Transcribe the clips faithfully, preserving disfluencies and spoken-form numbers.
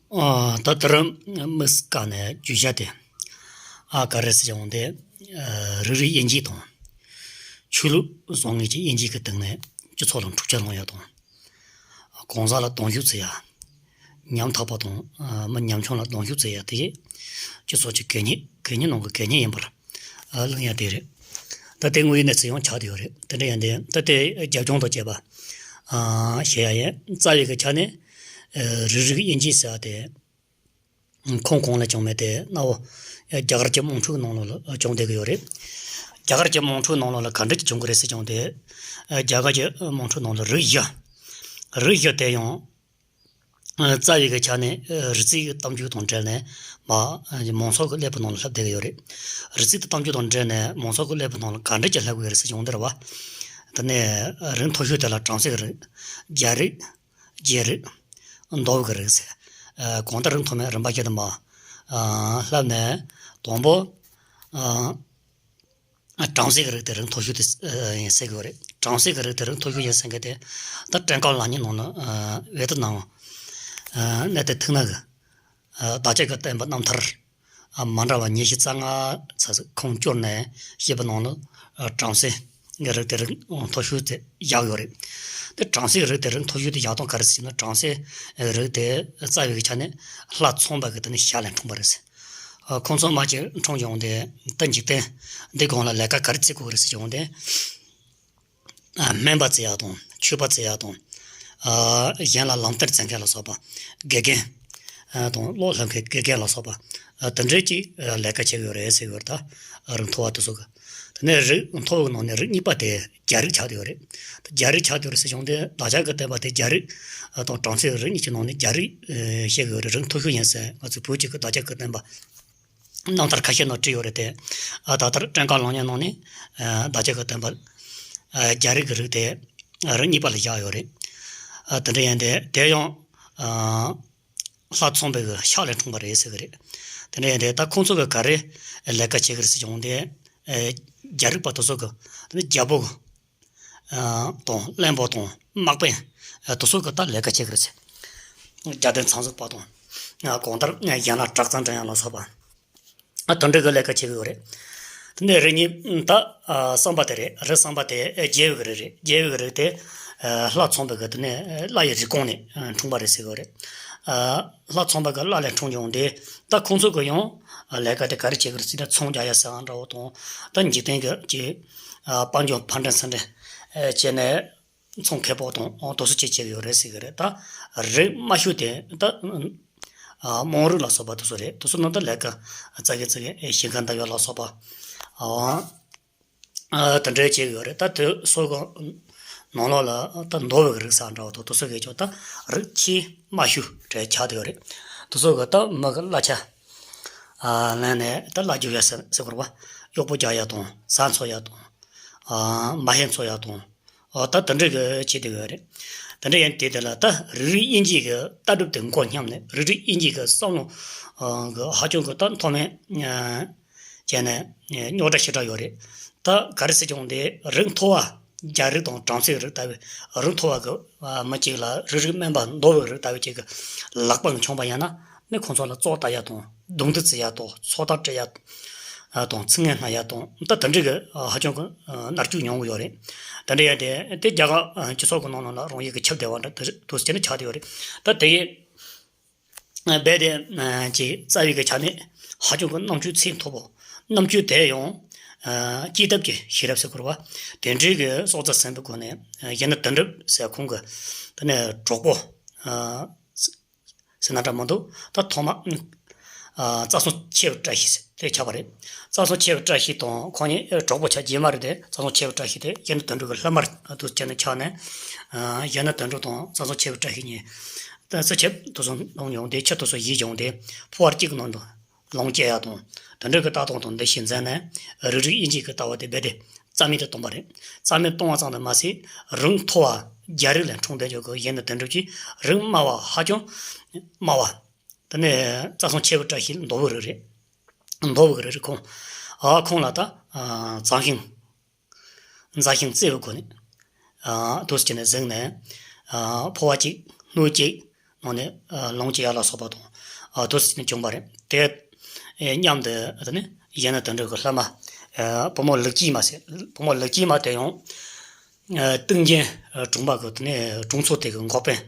ཨ། ད་ལྟར་དམིགས་བཀར་ནས་བརྗོད་བྱ་དེ། ཨ། ག་རེ་ཟེར་ཡོང་དེ། ཨ། རིགས་རུས་དབྱེ་འབྱེད་དང་། ཆོས་ལུགས་བཟང་ངན་གྱི་དབྱེ་འབྱེད་ཀྱི་སྟེང་ནས་སྤྱི་ཚོགས་ལ་འཁྲུག་ཆ་སློང་ཡ་དང་། གང་ཟག་ལ་སྡང་ཞུགས་བྱེད་ཡ། ཉམ་ཐག་པ་དང་། ཨ། མི་ཉམ་ཆུང་ལ་སྡང་ཞུགས་བྱེད་ཡ་དེ། སྤྱི་ཚོགས་ཀྱི་གད་སྙིགས་གད་སྙིགས་ནང་གི་གད་སྙིགས་ཡིན་པར། ཨ། གླེང་ཡ་དེ་རེད། ད་དེ་དངོས་ཡོད་གནས་ཚུལ་ཡང་ཆགས་བསྡད་ཡོད་རེད། དེ་འདྲ་ཡིན་དུས་ད་དེ་རྒྱབ་ལྗོངས་དང་བཅས་པ། ཨ། བཤད་ཡ་ཡིན། རྩ་བའི་གི་ཆ་ནས། ཨ། རིགས་རུས་དབྱེ་འབྱེད་ཟེར་བ་དེ། ཁུངས་གང་ལ་བྱུང་མེད་དེ་གནའ་བོ། རྒྱ་གར་གྱི་དམངས་ཁྲོད་ནང་ལོགས་ལ་བྱུང་བསྡད་ཀྱི་ཡོད་རེད། རྒྱ་གར་གྱི་དམངས་ཁྲོད་ནང་ལོགས་ལ་ག་འདྲ་ཅིག་བྱུང་གི་རེད་ཟེར་བྱུང་དེ། རྒྱ་གར་གྱི་དམངས་ཁྲོད་ནང་ལ་རིགས་བཞི། རིགས་བཞི་དེ་ཡང་། རྩ་བའི་གི་ཆ་ནས་རིགས་རྩིས་ཀྱི་གཏམ་རྒྱུད་དང་འབྲེལ་ནས་མ། མང་ཚོགས་ཀྱི་ཀླད་པའི་ནང་ལ་ལྷབ་བསྡད་ཀྱི་ཡོད་རེད། རིགས་རྩིས་ཀྱི་གཏམ་རྒྱུད་དང་འབྲེལ་ནས་མང་ཚོགས་ཀྱི་ཀླད་པའི་ནང་ལ་ག་འདྲ་ཅིག་ལྷབ་ཀྱི་ཡོད་རེད་ཟེར་བྱུང་དེ་རེད་བ། དེ་ནས་རིགས་མཐོ་ཤོས་དེ་ལ་བྲམ་ཟེ་གི་རིགས། རྒྱལ་རིགས། རྗེ་རིགས། འདོད་པའི་རིགས་ཟེར། ཨ། གང་ལྟར་རིགས་མཐོ་དམན་རིམ་པ་བཞིན་དུ་མར། ཨ། ལྷབ་ནས་དང་པོ། ཨ། བྲམ་ཟེ་གི་རིགས་དེ་རིགས་མཐོ་ཤོས་དེ། ཨ། ཡིན་ཟེར་གྱི་ཡོད་རེད། བྲམ་ཟེ་གི་རིགས་དེ་རིགས་མཐོ་ཤོས་ཡིན་ཟེར་མཁན་དེ། ད་སྤྲིན་དཀར་ལག་གཉིས་ནང་ལ། ཨ། བེ་ཏི་ནམ། ཨ། གནས་བརྟན་ཐུག་ན་གི། ཨ། བདག་ཅག་གི་བསྟན་པ་རྣམ་ཐར། ཨ། མ་འདྲ་བ་ཉི་ཤུ་རྩ་ལྔ་ཚ་ཁུངས་བསྐྱུར་ནས་བཤད་པ་ནང་ལ། ཨ། བྲམ་ཟེ་གི་རིགས་དེ་རིགས་མཐོ་ཤོས་དེ་བཞག་ཡོད་རེད། དེ་བྲམ་ཟེ་གི་རིགས་དེ་རིགས་མཐོ་ཤོས་དེ་བཞག་སྟངས་ག་རེ་ཟེར་ན། བྲམ་ཟེ་གི་རིགས་དེ་རྩ་བའི་གི་ཆ་ནས་ལྷ་ཚངས་པ་གི་དེ་ནི་ཞལ་ལས་འཁྲུངས་པ་རེད་ཟེར། ཨ། ཁོང་ཚོ་མ་གཅིག་འཁྲུངས་ཡོང་དེ། ད་འཇིག་རྟེན་འདི་གང་ལ་ལས་ཀ་ག་རེ་བྱེད་དགོས་རེད་ཟེར་ཡོང་དེ། ཨ། སྨན་པ་བྱེད་ཡག་དང་། མཆོད་པ་བྱེད་ཡག་དང་། ཨ། གཞན་ལ་ལམ་སྟོན་བྱེད་མཁན་ལ་སོགས་པ། དགེ་རྒན། ཨ། དང་། བློ་སློབ་མཁན་དགེ་རྒན་ལ་སོགས་པ། ཨ། དེ་འདྲའི་ཅིག་ཨ། ལས་ཀ་བྱེད་ཀྱི་ཡོད་རེད་ཟེར་གྱི་ཡོད་རེད། ད་རིགས་མཐོ་བ་དེ་ཚོ་གི། དེ་ནས་རིགས་མཐོ་བའི་ནང་ནས་རིགས་གཉིས་པ་དེ་རྒྱལ་རིགས་ཆགས་བསྡད་ཡོད་རེད། ད་རྒྱལ་རིགས་ཆགས་བསྡད་ཡོད་རེད་ཟེར་བྱུང་དུས། བདག་ཅག་གི་བསྟན་པ་དེ་རྒྱལ་རིགས། ཨ། དང་བྲམ་ཟེའི་རིགས་གཉིས་ཀྱི་ནང་ནས་རྒྱལ་རིགས། ཨ། བཤད་ཀྱི་ཡོད་རེད། རིགས་མཐོ་ཤོས་ཡིན་ཟེར། ང་ཚོའི་བོད་ཀྱི་གི་བདག་ཅག་གི་བསྟན་པ་རྣམ་ཐར་ཁ་ཤས་ནང་བྲིས་ཡོད་རེད་དེ། ཨ། ད་ལྟར་སྤྲིན་དཀར་ལག་གཉིས་ནང་ནས། ཨ། བདག་ཅག་གི་བསྟན་པ། ཨ། རྒྱལ་རིགས་ཀྱི་རིགས་དེ་རིགས་གཉིས་པ་ལ་བཞག་ཡོད་རེད། ཨ། དེ་འདྲ་ཡིན་དེ། དེ་ཡང་། ཨ། ལྷ་ཚངས་པའི་གི་ཞལ་ལས་འཁྲུངས་པ་རེད་ཟེར་གི་རེད། དེ་འདྲ་ཡིན་དེ། ད་ཁོང་ཚོ་གི་ག་རེ་ལས་ཀ་བྱེད་གི་རེད་ཟེར་བྱུང་དེ། ཨ། རྒྱལ་རིགས་པ་དེ་ཚོ་གི། དེ་ནི་རྒྱལ་པོ་གི། ཨ། དང་། བློན་པོ་དང་། དམག་དཔོན། ཨ། དེ་ཚོ་གི་ད་ལས་ཀ་བྱེད་ཀྱི་རེད་ཟེར། རྒྱལ་བསྟན་ཚང་འཛུགས་པ་དང་། ཨ། གང་ལྟར་གཞན་ལ་དྲག་རྩལ་འགྲན་ཡག་ལ་སོགས་པ། ཨ། དེ་འདྲ་གི་ལས་ཀ་བྱེད་ཀྱི་ཡོད་རེད། དེ་ནས་རིགས་གཉིས། ད། ཨ། གསུམ་པ་དེ་རེད། རིགས་གསུམ་པ་དེ། ཨ། རྒྱལ་བའི་གི་རིགས་རེད། རྒྱལ་བའི་གི་རིགས་དེ། ཨ། ལྷ་ཚངས་པའི་གི། དེ་ནས། ཨ། ལྷ་ཡི་རིགས་ཁོངས་ནས། ཨ། འཁྲུངས་པ་རེད་ཟེར་གི་ཡོད་རེད། ཨ། ལྷ་ཚངས་པ་གི་ལྷ་ལས་འཁྲུངས་ཡོང་དེ། ད་ཁོང་ཚོ་གི་ཡང་། ཨ། ལས་ཀ་དེ་ག་རེ་བྱེད་ཀྱི་རེད་ཟེར་ན། ཚོང་རྒྱག་ཡ་ཟེར་བ་འདྲ་བོ་དང་། ད་འཇིག་རྟེན་གྱི་ཅིག་ཨ། དཔལ་འབྱོར་ཕར་འགྲན་ཚུར་འགྲན། ཨ། བྱས་ནས་ཚོང་ཁེ་སྤོགས་དང་། ཨ། དེ་ཚོ་ཅིག་བྱེད་ཀྱི་ཡོད་རེད་ཟེར་གི་རེད། ད་རིགས་དམའ་ཤོས་དེ། ད་ཨ། དམངས་རིགས་ལ་སོགས་པ་དེ་ཚོ་རེད། དེ་ཚོ་ནང་ད་ལས་ཀ་ཙག་གེ་ཙག་གེ། ཨེ། ཞིང་ཁ་འདེབས་ཡག་ལ་སོགས་པ། ཨ། ཨ། དེ་འདྲ་བྱེད་ཀྱི་ཡོད་རེད། ད་དེ་ཚོ་གི་ནང་ལོགས་ལ་ད་འདོད་པའི་རིགས་ཟེར་འདྲ་བོ་དང་། དེ་ཚོ་གི་ཅིག་ད་རིགས་ཆེས་དམའ་ཤོས་དེ་ཆགས་བསྡད་ཡོད་རེད། དེ་ཚོ་གི་ད་མི་གི་གླ་ཆ། ཨ། ལེན་ནས་ད་གླ་རྒྱག་ཡ་ཟེར་ཟེར་དགོས་རེད་པ། གཡོག་པོ་རྒྱག་ཡ་དང་། ཟ་འཚོ་ཡ་དང་། ཨ། མ་ཧེ་འཚོ་ཡ་དང་། ཨ། ད་དེ་འདྲ་གི་བྱེད་བསྡད་ཡོད་རེད། དེ་འདྲ་ཡིན་དེ། དེ་ལ་ད་རིགས་རུས་དབྱེ་འབྱེད་ཀྱི་ལྟ་གྲུབ་དེ་འགོ་བརྙམས་ནས། རིགས་རུས་དབྱེ་འབྱེད་ཀྱི་བསམ་བློ། ཨ། གི་ཧ་ཅང་གི་ད་མཐོ་དམན། ཨ། བྱས་ནས། ཨ། རྙོག་དྲ་ཞེ་དྲག་ཡོད་རེད། ད་ག་རེ་ཟེར་བྱུང་དེ། རིགས་མཐོ་བ་རྒྱལ་རིགས་དང་བྲམ་ཟེའི་རིགས་ལྟ་བུའི། རིགས་མཐོ་བ་གི། ཨ། མི་གཅིག་ལ། རིགས་རུས་དམན་པ་འདོད་པའི་རིགས་ལྟ་བུ་གཅིག་གི་ལག་པ་མཆོངས་པ་ཡིན་ན། ནི་ཁོང་ཚོ་ལ་བཙོག་ལྟ་ཡ་དང་། རྡུང་རྡེག་བྱེད་ཡ་དང་། སོ་ཐར་སྤྲད་ཡ་དང་། མཚན་སྙན་སྨྲ་ཡ་དང་། ད་དེ་འདྲ་གི། ཨ། ཧ་ཅང་གི། ཨ། མནར་གཅོད་མྱོང་གི་ཡོད་རེད། དེ་འདྲ་ཡིན་དེ། དེ་རྒྱ་གར། ཨ། སྤྱི་ཚོགས་ཀྱི་ནང་ལོགས་ལ་རང་ཡུལ་གྱི་ཁྱབ་བརྡལ་བ་འདྲ་དེ་འདྲ་བྱས་ནས་ཆགས་བསྡད་ཡོད་རེད། ད་དེ་ཡི། ཨ། རྦད་དེ། ཨ། ཅིག་རྩ་བའི་གི་ཆ་ནས་ཧ་ཅང་གི་རྣམ་དཔྱོད་ཚད་མཐོ་པོ། རྣམ་དཔྱོད་དེ་ཡང་། ཨ། སྐྱེས་སྟོབས་ཀྱི་ཤེས་རབ་ཟེར་དགོས་རེད་པ། དེ་འདྲའི་གི་སྲོག་རྩ་ཟིན་པའི་སྒོ་ནས། ཨ། གཞོན་ནུ་དོན་གྲུབ་ཟེར་ཁོང་གི། དེ་ནས་གྲོགས་པོ། ཨ། ཟེར་ན་འདྲ་མི་འདུག་ད་ཐོག་མ། ཨ། རྩ་སྲུང་ཆེ་བའི་བཀྲ་ཤིས་ཟེར་དེ་ཆགས་པ་རེད། རྩ་སྲུང་ཆེ་བའི་བཀྲ་ཤིས་དང་ཁོང་གཉིས། ཨ། གྲོགས་པོ་ཆགས། རྗེས་མ་རེད་དེ། རྩ་སྲུང་ཆེ་བའི་བཀྲ་ཤིས་དེ་གཞོན་ནུ་དོན་གྲུབ་ཀྱི་སློབ་མ་དུ་བྱས་ནས་ཆགས་ནས། ཨ། གཞོན་ནུ་དོན་གྲུབ་དང་རྩ་སྲུང་ཆེ་བའི་བཀྲ་ཤིས་གཉིས། ད་རྩིས་ཆེ་དེ་ཚོ་སློང་ཡོང་དེ། ཁྱི་དེ་ཚོ་ཡིད་འོང་དེ། ཕོ་བ་གཅིག་གི་ནང་དུ་ལོངས་སྤྱད་ཡ་དང་། དེ་འདྲ་གི་ལྟ་སྟངས་དང་འདུ་ཤེས་འཛིན་ནས། རིགས་རུས་དབྱེ་འབྱེད་ཀྱི་ལྟ་བ་དེ་རྦད་དེ་རྩ་མེད་དུ་གཏོང་བ་རེད། རྩ་མེད་གཏོང་བ་ཙམ་དུ་མ་ཟད། རིགས་མཐོ་བ་རྒྱལ་རིགས་ལས་འཁྲུངས་བསྡད་ཡོད་གི་གཞོན་ནུ་དོན་གྲུབ་ཀྱིས། རིགས་དམའ་བ། ཧ་ཅང་དམའ་བ། དེ་ནས་རྩ་སྲུང་ཆེ་བའི་བཀྲ་ཤིས་འདོད་པའི་རིགས་རེད། འདོད་པའི་རིགས་རེད་ཁོང་། ཨ། ཁོང་ལ་ད། ཨ། མཛངས་ཤིང་། མཛའ་ཞིང་བརྩེ་བའི་སྒོ་ནས། ཨ། དུ་བྱས་ནས་གཟིགས་ནས། ཨ། ཕོ་བ་གཅིག། སྣོད་གཅིག། ནང་ནས་ལོངས་སྤྱོད་ཡ་ལ་སོགས་པ་དང་། ཨ་དུ་ཟིན་བྱུང་བ་རེད། དེ་མཉམ་དུ་དེ་ནས་གཞོན་ནུ་དོན་གྲུབ་ཀྱི་སློབ་མ། བུ་མོ་ལུག་སྐྱིད་མ་ཟེར། བུ་མོ་ལུག་སྐྱིད་མ་དེ་ཡང་། ཏིང་འཛིན་གྲོང་པ་གི་དེ་ནས་གྲོང་ཚོ་དེ་གི་འགོ་དཔོན་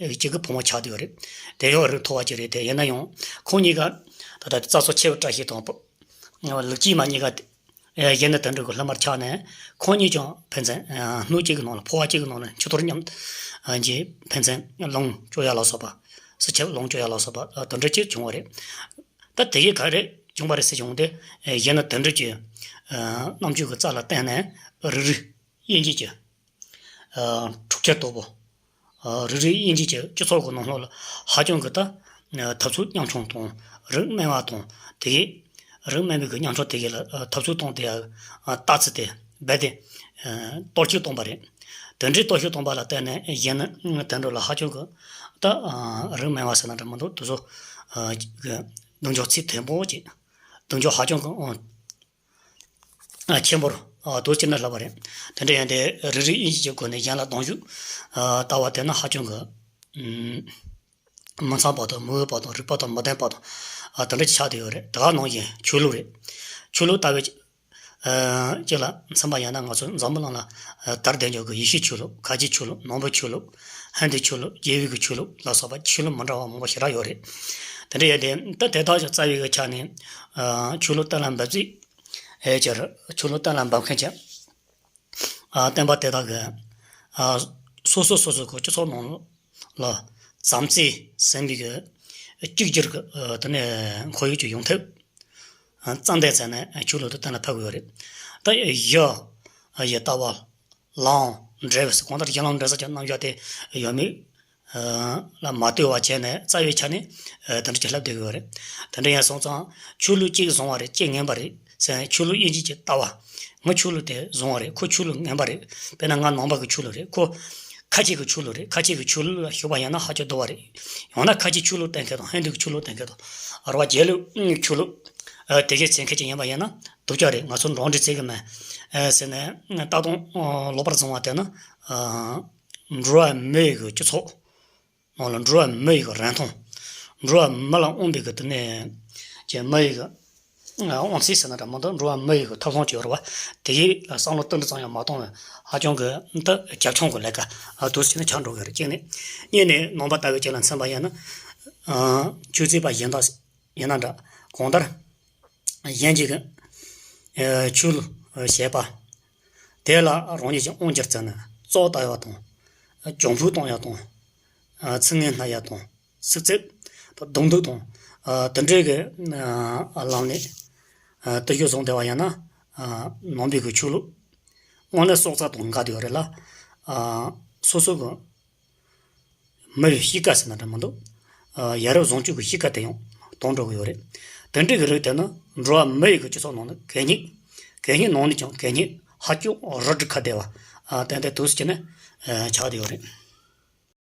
གཅིག་གི་བུ་མོ་ཆགས་བསྡད་ཡོད་རེད། དེ་ཡང་རིགས་མཐོ་བ་ཅིག་རེད། དེ་ཡིན་ན་ཡང་ཁོང་གཉིས་ཀ་ད་ལྟ་རྩྭ་ས་ཆེ་བ་བཀྲ་ཤིས་དང་། ལུག་སྐྱིད་མ་གཉིས་ཀ་དེ་གཞོན་ནུ་དོན་གྲུབ་ཀྱི་སློབ་མར་ཆགས་ནས། ཁོང་གཉིས་ཀྱང་ཕན་ཚུན་སྣོད་གཅིག་གི་ནང་ལ། ཕོ་བ་གཅིག་གི་ནང་ལ་མཆུ་ཏོ་མཉམ་གྱི་ཕན་ཚུན་ལོངས་སྤྱོད་ཡ་ལ་སོགས་པ། སྲིད་ཁྱབ་ལོངས་སྤྱོད་ཡ་ལ་སོགས་པ་དེ་འདྲ་ཅིག་བྱུང་བ་རེད། ད་དེ་གས་ག་རེ་བྱུང་བ་རེད་ཟེར་བྱུང་སྟེ། གཞོན་ནུ་དོན་གྲུབ་ཀྱི་རྣམ་དཔྱོད་ཀྱི་རྩལ་ལ་བརྟེན་ནས་རིག་རིག་དབྱེ་འབྱེད་ཀྱི་འཁྲུག་ཆ་དོད་པོ། རིག་རིག་དབྱེ་འབྱེད་ཀྱི་སྤྱི་ཚོགས་ཀྱི་ནང་ལོགས་ལ་ཧ་ཅང་གི་ད་འཐབ་རྩོད་ཉམ་ཆུང་དང་། རིགས་དམན་པ་དང་། དེ་གས་རིགས་དམན་པའི་གི་ཉམ་ཆུང་དེ་གས་ལ་འཐབ་རྩོད་གཏོང་དེ་ཡ་ལྟ་ཚུལ་དེ་རྦད་དེ་གཏོར་བཤིག་བཏང་པ་རེད། དེ་འདྲའི་གཏོར་བཤིག་བཏང་པ་ལ་བརྟེན་ནས་གཞོན་ནུ་དོན་གྲུབ་ལ་ཧ་ཅང་གི་ད་རིགས་དམན་པ་ཟེར་ན་འདྲ་མི་འདུག་དེ་ཚོ་གི་གདེང་འཇོག་ཚད་མཐོན་པོ་ཅིག་གདེང་འཇོག་ཧ་ཅང་གི་ཆེན་པོར་དུ་བྱས་ན་ལྷག་པ་རེད། དེ་འདྲ་ཡིན་དུས་རིག་རིག་དབྱེ་འབྱེད་ཀྱི་སྒོ་ནས་གཞན་ལ་གདུང་ཤུགས་ལྟ་བ་དེ་ནི་ཧ་ཅང་གི་མི་འཚམ་པ་དང་། མི་འོས་པ་དང་། རིག་པ་དང་མི་ལྡན་པ་དང་། དེ་འདྲ་ཅིག་ཆགས་བསྡད་ཡོད་རེད། དེ་ག་ནང་བཞིན་ཆོས་ལུགས་རེད། ཆོས་ལུགས་ལྟ་བའི་ཅིག་ལ་མཚོན་པ་ཡིན་ན། ང་ཚོ་འཛམ་བུ་གླིང་ལ་དར་ལྡན་ཡོད་ཀྱི་ཡེ་ཤུའི་ཆོས་ལུགས། ཁ་ཆེའི་ཆོས་ལུགས། ནང་པའི་ཆོས་ལུགས། ཧིན་དུའི་ཆོས་ལུགས། རྒྱལ་བའི་གི་ཆོས་ལུགས་ལ་སོགས་པ་ཆོས་ལུགས་མི་འདྲ་བ་མང་པོ་ཞེ་དྲག་ཡོད་རེད། དེ་འདྲ་ཡོད་དེ། ད་དེ་དག་ཀྱང་རྩ་བའི་གི་ཆ་ནས་ཆོས་ལུགས་གཏན་ལ་འབེབས་རྩིས་ཨེ་ཅར། ཆོས་ལུགས་གཏན་ལ་འབེབས་མཁན་གྱི་ཨ་བསྟན་པ་དེ་དག་གི་ཨ་སོ་སོ་སོ་སོ་གི་སྤྱི་ཚོགས་ནང་ལ་བྱམས་བརྩེ་ཟེར་བའི་གི་གཅིག་གྱུར་གྱི་ཨ་དེ་ནས་ཁོར་ཡུག་ཅིག་ཡོང་ཐབས། ཨ་རྩ་འདི་བཙལ་ནས་ཆོས་ལུགས་དེ་གཏན་ལ་ཕབ་དགོས་ཡོད་རེད། ད་གཞི་ཡི་ལྟ་བ་ལའང་འབྲེལ་བའི་གང་ལྟར་གཞི་ལམ་འབྲས་གསུམ་གྱི་རྣམ་གཞག་དེ་ཡོད་མེད་ལ་མ་ལྟོས་པ་བྱས་ནས་རྩ་བའི་ཆ་ནས་དེ་འདྲ་ཅིག་ལབ་བསྡད་ཀྱི་ཡོད་རེད། དེ་འདྲ་ཡིན་སོང་ཙང་ཆོས་ལུགས་གཅིག་བཟང་བ་རེད། གཅིག་ངན་པ་རེད་ཟེར་ནས། ཆོས་ལུགས་དབྱེ་འབྱེད་ཀྱི་ལྟ་བ། ངས་ཆོས་ལུགས་དེ་བཟང་བ་རེད། ཁོ་ཆོས་ལུགས་ངན་པ་རེད། དཔེར་ན་ང་ནང་པ་གི་ཆོས་ལུགས་རེད། ཁོ་ཁ་ཆེ་གི་ཆོས་ལུགས་རེད། ཁ་ཆེ་གི་ཆོས་ལུགས་ལ་ཞུགས་པ་ཡིན་ན་ཧ་ཅང་སྡུག་པ་རེད། ཡང་ན་ཁ་ཆེའི་ཆོས་ལུགས་བསྟེན་མཁན་དང་། ཧིན་དུ་གི་ཆོས་ལུགས་བསྟེན་མཁན་དང་། རེད་བ། རྒྱལ་ལོའི་ཆོས་ལུགས་དེ་གས་འཛིན་མཁན་ཅིག་ཡིན་པ་ཡིན་ན་སྡུག་ཅག་རེད། ང་ཚོ་འགྲོ་འགྲིག་བྱེད་ཀྱི་མེད་ཟེར་ནས། ད་དུང་ལོག་པར་བཟུང་བ་དེ་ནི་འགྲོ་བ་མི་ཡི་གི་སྤྱི་ཚོགས་ནང་ལ་འགྲོ་བ་མི་ཡི་གི་རིན་ཐང་། འགྲོ་བ་མི་ལ་དབང་བའི་གི་དེ་ནས་ཀྱི་མི་ཡི་གི་དབང་ཚད་ཟེར་ན་འདྲ་མི་འདུག་འགྲོ་བ་མི་ཡི་གི་ཐོབ་ཐང་ཅིག་ཡོད་རེད་བ། དེ་ཡི་ལ་བསམ་བློ་ཏིལ་འབྲུ་ཙམ་ཡང་མ་གཏོང་བའི་ཧ་ཅང་གི་འདི་རྒྱབ་ལྗོངས་ཀྱི་ལས་ཀ་འདུག་ཟེར་ནས་ཆགས་འགྲོ་གི་རེད། གཅིག་ནས། གཉིས་ནས་ནང་པ་ལྟ་བུའི་ཅིག་ལ་མཚོན་པ་ཡིན་ན། ཆོས་བརྩེགས་པ་གཞན་དག་ཡིན་ན་འདྲ། གང་ལྟར་གཞན་གྱི་གི་ཆོས་ལུགས་བྱེད་པ་དེ་ལ་རང་ཉིད་ཀྱིས་དབང་སྒྱུར་བྱས་ནས་རྩོད་ལྟ་ཡག་དང་། གྱོང་ཕུད་གཏོང་ཡག་དང་། ཚིག་ངན་སྨྲ་ཡག་དང་། ཚིག་རྩུབ་དང་། རྡུང་རྡེག་དང་། དེ་འདྲའི་གི་ལམ་ནས་བརྟུལ་ཞུགས་བཟུང་བསྡད་པ་ཡིན་ན། ནང་པའི་གི་ཆོས་ལུགས་དངོས་གནས་སྲོག་རྩ་དང་འགལ་བསྡད་ཡོད་རེད་ལ། སོ་སོ་གི་མི་ཡི་གཤིས་ཀ་ཟེར་ན་འདྲ་མི་འདུག་ཡ་རབས་བཟང་སྤྱོད་ཀྱི་གཤིས་ཀ་དེ་ཡང་དོར་འགྲོ་གི་ཡོད་རེད། དེ་འདྲའི་གི་རིགས་དེ་ནི་འགྲོ་བ་མི་ཡི་གི་སྤྱི་ཚོགས་ནང་ནས་གད་སྙིགས། གད་སྙིགས་ནང་ནས་ཀྱང་གད་སྙིགས་ཧ་ཅང་རུལ་དྲི་ཁ་བདེ་བ་ཏན་ཏན་འདུག་ཟེར་ནས་ཆགས་བསྡད་ཡོད་རེད།